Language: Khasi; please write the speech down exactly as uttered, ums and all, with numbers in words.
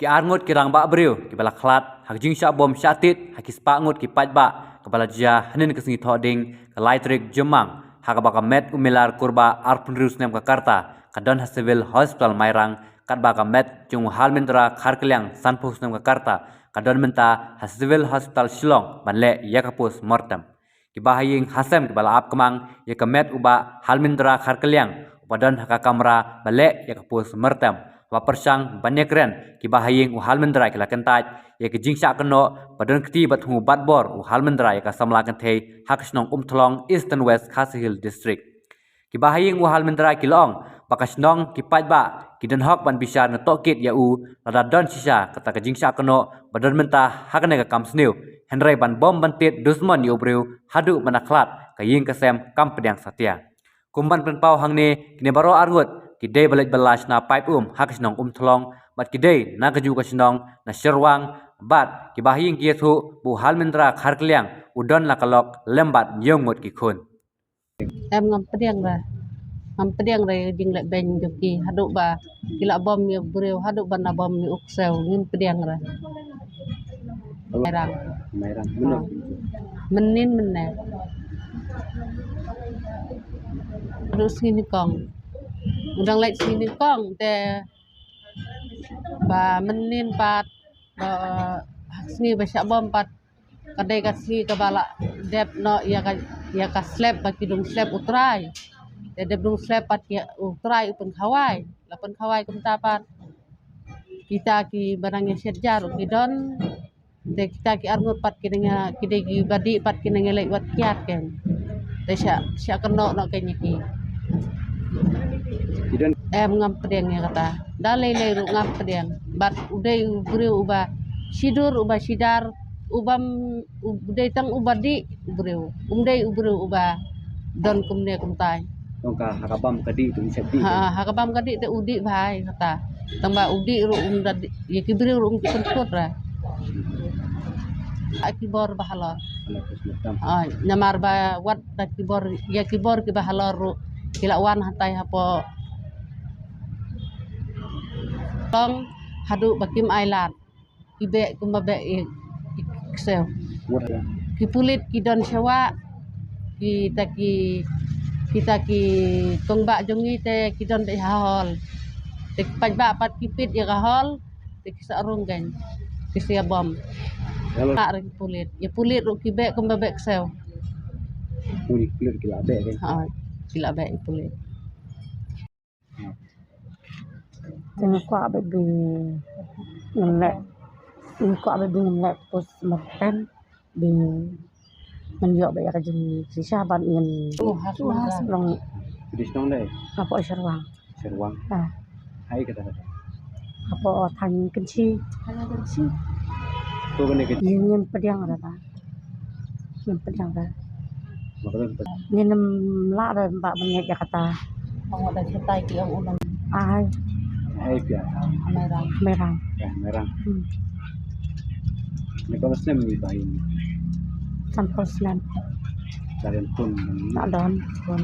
Ki arngut ki rangbah briew kiba la khlad ha ka jingshah bom shah tied ha ki spah ngut ki paidbah kaba la jia hynnin ka sngi Thohdieng ka lai tarik Jymmang, ha kaba ka met u Milar Kurbah arphew hynriew snem ka rta ka don ha Civil Hospital Mairang, katba ka met jong u Halmindra Kharkliang sanphew snem ka rta ka don mynta ha Civil Hospital Shillong ban leh ïa ka post mortem. Kiba ha ïing ha sem kiba la ap kmang ïa ka met u Bah Halmindra Kharkliang uba don ha ka kamra ba leh ïa ka post mortem, haba pyrshang ban ïakren kiba ha ïing u Halmindra ki la kyntait ïa ka jingshah kynnoh ba don kti bad hu bad bor u Halmindra ïa ka samla kynthei ha ka shnong Umthlong, Eastern West Khasi Hills District. Kiba ha ïing u Halmindra ki la ong ba ka shnong, ki paidbah ki don hok ban bishar na tohkit ïa u lada don shisha kata ka jingshah kynnoh ba don mynta ha kane ka kam sniew, hynrei ban bom ban tied dusmon ïa u briew haduh ban da khlad ka ïing ka sem kam pdiang satia. Kum ban pynpaw hangne, kine baroh arngut ki dei ba leit ba la shna paip um ha ka shnong Umthlong bad ki dei na kajuh ka shnong na Shyrwang, bad kiba ha ïing ki ïathuh ba u Halmindra Kharkliang u don la ka lok lem bad hynñiew ngut ki khun. Em, ngam pdiang re. Ngam pdiang re jingleh beiñ jong ki haduh ba ki la bom ïa u briew, haduh ban da bom ïa u ksew, ngim pdiang re. Mairang. Mairang. Mynno? Mynnin mynne. Haduh sngi nyngkong. U dang leit sngi nyngkong te ba mynnin pat, ba sngi ba shah bom pat, ka dei ka sngi kaba la dep noh ïa ka, ïa ka slep ba ki dung slep u trai. Te dep dung slep pat ki u trai u pynkhawai. La pynkhawai kumta pat, kita kiba nang ïa shet jar ki don. Te kita ki arngut pat ki nang ïa, ki dei kiba dih pat ki nang ïa leit wat kiad kein. Te shah, shah kynnoh noh kein ïa ki. Ki don. Em, ngam pdiang ïa kata. Da lei lei ruh ngam pdiang. Bad u dei u briew uba shidur, uba shidar, uba m-, u dei tang uba dih u briew. Um dei u briew uba don kumne kumtai. Tang ka ha ka bam ka dih te um shep dih. Ha, ha ka bam ka dih te u dih bha ïa kata. Tang ba u dih ruh um da dih, ïa ki briew ruh um ju pynkut re. Ha ki bor ba halor. Ai, namar ba wat da ki bor, ïa ki bor kiba halor ruh ki la wan hatai hapoh Tong haduh ba kim ailad. Ki beh kumba beh i, i ksew. Ki pulit ki don sha wah, kita ki, kita ki kong bah jong ngi te ki don beit ha hol. Te ki paidbah pat ki peit ïa ka hol, te ki sa rung kein, ki sa bom. Lah re ki pulit. Ïa pulit ruh ki beh kumba beh ksew. Pulit, pulit ki la beh kein. Ha, ki la beh i pulit. Te nga kwah beit ba ngin leh, nga kwah beit ba ngin leh postmortem, ba ngin ïoh beit ïa ka jingshisha bad ngin. Oh, ha shnong. Phi dei shnong dei? Hapoh Shyrwang. Shyrwang. Ah. Hai kata kata. Hapoh thaiñ Kynshi. Thaiñ Kynshi. To kane ka. Ngim pdiang re ba. Ngim pdiang re. Ngin ym lah re ba ban ngeit ïa kata. Ai. Ai pia. Mairang. Ya, Mairang. Hmm. Ni kata snem ni ba in. Sanphew snem. Dari pun. Nak don pun.